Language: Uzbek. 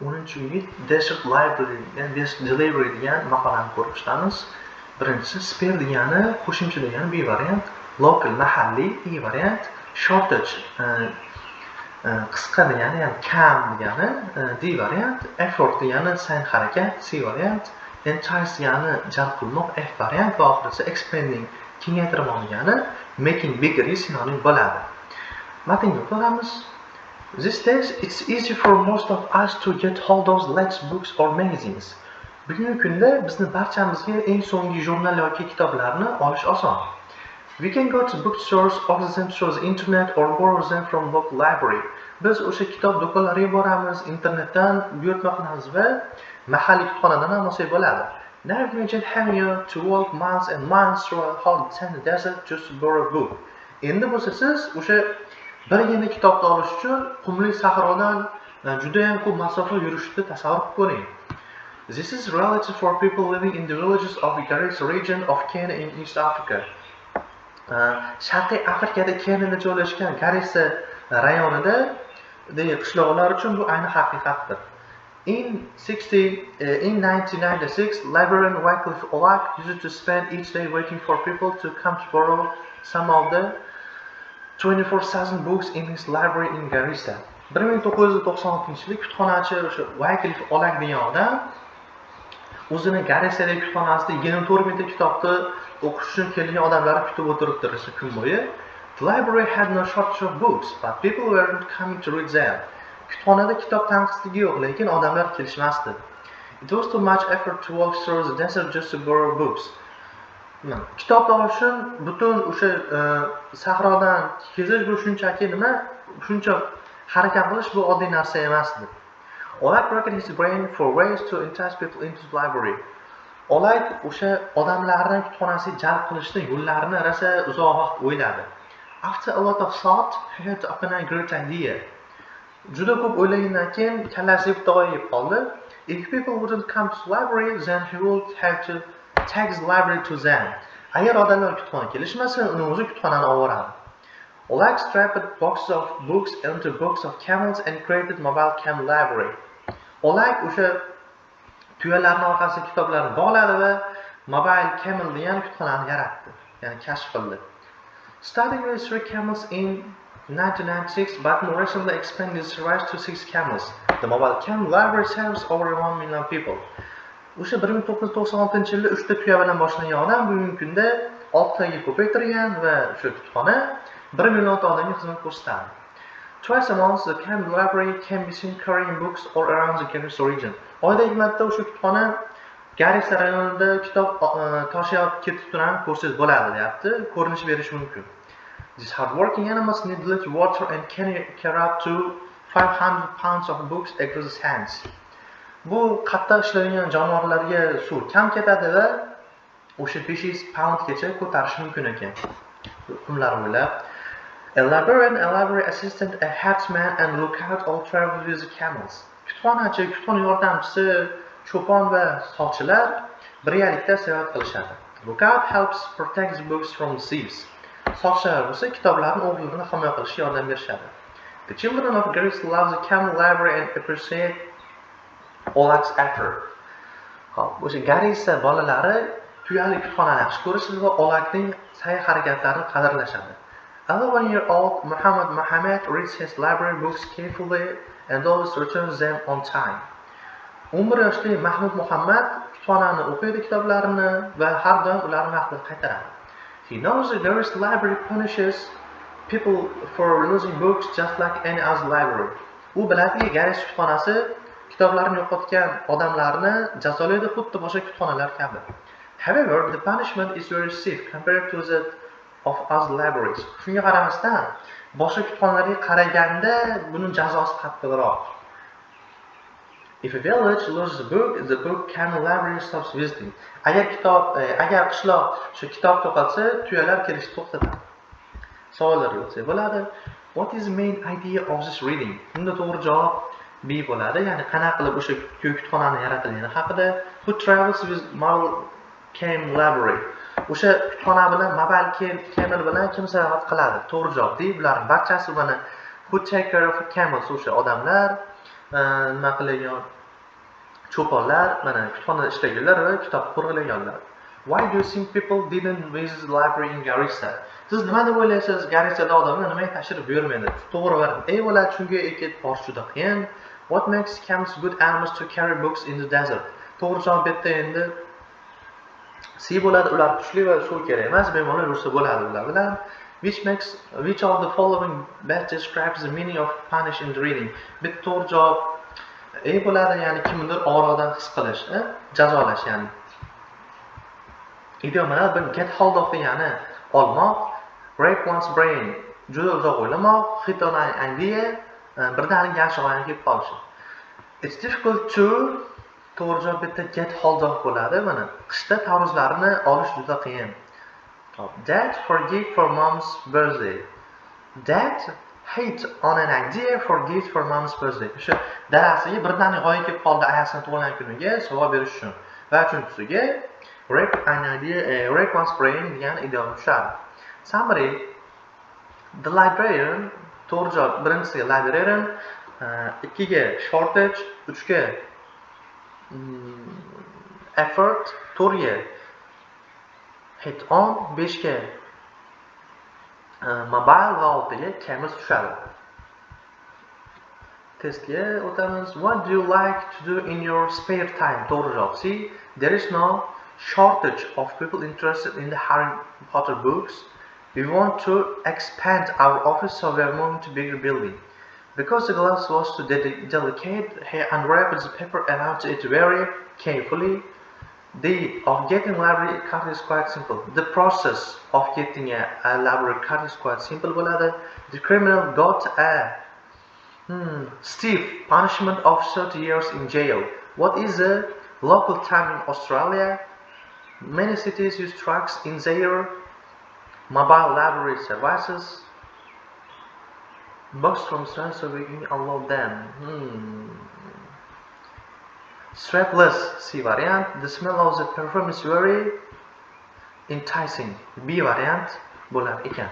10-unit Desert Library, ya'ni Desert Delivery degan maqolani ko'rib chiqamiz. Birinchisi, spare degani qo'shimcha degani, B variant, local mahalliy, E variant, shortage qisqa degani, ya'ni kam degani, D variant, effort degani sa'y harakat, C variant, entice degani jalb qilmoq, F variant va oxirisi expanding kengaytirmoq degani making bigger sinonim bo'ladi. Matnga o'tamiz. These days it's easy for most of us to get hold of latest books or magazines. Bugungi kunda bizni barchamizga eng so'nggi jurnal yoki kitoblarni olish oson. We can go to bookstores, order them through the internet or borrow them from local library. Biz o'sha kitob do'konlariga boramiz, internetdan buyurtma qilamiz va mahalliy kutubxonadan ham olsak bo'ladi. Now imagine having to walk miles and miles through a hot sandy desert just to borrow a book. Endi bo'lsa siz o'sha birgina kitobni olish uchun qumli sahrodan judayam ko'p masofa yurishni tasavvur qilib ko'ring. This is reality for people living in the villages of the Garissa region of Kenya in East Africa. Sharqiy Afrikada, Keniyada joylashgan Garissa rayonida qishloqlar uchun bu ayni haqiqatdir. In 1996, librarian Wycliffe Olak used to spend each day waiting for people to come to borrow some of the 24,000 books in his library in Garissa. 1996 yilda kutubxonachi o'sha Wycliffe Olak degan odam o'zini Garissadagi kutubxonasida 24 mingta kitobni o'qish uchun kelgan odamlarni kutib o'tiribdi o'sha kun bo'yi. The library had no shortage of books, but people weren't coming to read them. Kutubxonada kitob tanqisligi yo'q, lekin odamlar kelishmasdi. It was too much effort to walk through the desert just to borrow books. Kitobni olish uchun butun o'sha sahrodan kezish bu shunchaki nima, shuncha harakat qilish bu oddiy narsa emasdi. Olak racked his brain for ways to entice people into the library. Olak o'sha odamlarni kutubxonasiga jalb qilishni yo'llarini rosa uzoq vaqt o'yladi. After a lot of thought, he had upon a great idea. Juda ko'p o'ylagandan keyin kallasiga bitta o'y kelib qoldi. If people wouldn't come to the library, then he would have to take the library to them. Agar odamlar kutubxonaga kelishmasa, uni o'zi kutubxonani olib boradi. Olak strapped boxes of books onto backs of camels and created mobile camel library. Olak o'sha tuyalarning orqasiga kitoblarni bog'ladi va mobile camel degan kutubxonani yaratdi, ya'ni kashf qildi. Starting with three camels in 1996, but more recently expanded the service to six camels. The mobile camel library serves over 1 million people. O'sha 1996 yilda uchta tuya bilan boshlangan odam bugungi kunda oltitaga ko'paytirgan va o'sha kutubxona 1 millionta odamga xizmat ko'rsatadi. Twice a month, the camel library can be seen carrying books all around the Garissa region. Oyda ikki marta o'sha kutubxona Garissa rayonida kitob toshiyotib ketib turganini ko'rsangiz bo'ladi, deyapti. Ko'rinish berishi mumkin. These hardworking animals need little water and can carry up to 500 pounds of books across the sands. Bu qattiq ishlaydigan jonivorlarga suv kam ketadi va o'sha 500 poundgacha ko'tarish mumkin ekan qumlar bo'ylab. A librarian, a library assistant, a herdsman and lookout all travel with the camels. Kutubxonachi, kutubxona yordamchisi, cho'pon va soqchilar birgalikda sayohat qilishadi. Lookout helps protect the books from thieves. Soqchilar bo'lsa kitoblarni o'g'rilardan himoya qilishga yordam berishadi. The children of Garissa love the camel library and appreciate Olak's effort. Hop, o'sha Garissa bolalari tuyali kutubxonani yaxshi ko'rishadi va Olakning sa'y harakatlarini qadrlashadi. 11-year-old Muhammad Mohammed reads his library books carefully and always returns them on time. 11 yoshli Mahmud Muhammad kutubxonani o'qiydi kitoblarini va har doim ularni vaqtida qaytaradi. He knows the Garissa library punishes people for losing books just like any other library. U biladiki, Garissa kutubxonasi kitoblarni yo'qotgan odamlarni jazolaydi, xuddi boshqa kutubxonalar kabi. However, the punishment is very stiff compared to that of other libraries. Shunga qaramasdan, boshqa kutubxonalarga qaraganda buning jazosi qattiqroq. If a village loses a book, the book camel library stops visiting. Agar qishloq shu kitob yo'qotsa, tuyalar kelishni to'xtatadi. Savollarga o'tsak bo'ladi. What is the main idea of this reading? Bunda to'g'ri javob B bo'ladi, ya'ni qanaqa qilib o'sha kutubxonani yaratilgani haqida. Who travels with mobile camel library? O'sha kutubxona bilan, mobile camel bilan kim sayohat qiladi? To'g'ri javob D. Bularning barchasi mana who take care of camels, o'sha odamlar. nima qiladigan cho'ponlar, mana kutubxonada ishlaganlar va kitob qo'riqlaganlar. Why do you think people didn't visit the library in Garissa? Siz nima deb o'ylaysiz, Garissada odamlar nimaga tashrif buyurmaydi? To'g'ri variant A bo'ladi, chunki ketib borish juda qiyin. What makes camels good animals to carry books in the desert? To'g'ri javob bu yerda endi C bo'ladi, ular kuchli va suv kerak emas, bemalol yursa bo'ladi ular bilan. Which of the following best describes the meaning of punish in the reading? Bitta to'g'ri javob A bo'ladi, ya'ni kimnidir og'riqdan his qilish, jazolash ya'ni. Idiomalar bir get hold of degani olmoq, rack one's brain juda uzoq o'ylamoq, hit on an idea birdaniga yaxshi g'oyani kelib qolishi. It's difficult to, to'g'ri javob bitta get hold of bo'ladi. Mana qishda tarvuzlarni olish juda qiyin. Hop, Dad for gift for mom's birthday. Dad hit on an idea for gift for mom's birthday. O'sha dadasiga birdaniga g'oya kelib qoldi ayasini tug'ilgan kuniga sovg'a berish uchun. Va uchinchisiga rack an idea, rack one's brain degan idiom tushadi. Summary: The librarian, to'g'ri javob birinchisiga librarian, ikkiga shortage, uchga effort, to'rtga hit on, beshga mobile va oltiga camels tushadi. Testga o'tamiz. What do you like to do in your spare time? To'g'ri javob C. There is no shortage of people interested in the Harry Potter books. We want to expand our office, so we are moving to bigger building. Because the glass was too delicate, he unwrapped the paper around it very carefully. The of getting library card is quite simple. The process of getting a library card is quite simple bo'ladi. The criminal got a stiff punishment of 30 years in jail. What is the local time in Australia? Many cities use trucks in their mobile library services. Books from so we can unload them. Strapless, C variant. The smell of the perfume is very enticing. B variant bo'lar ekan.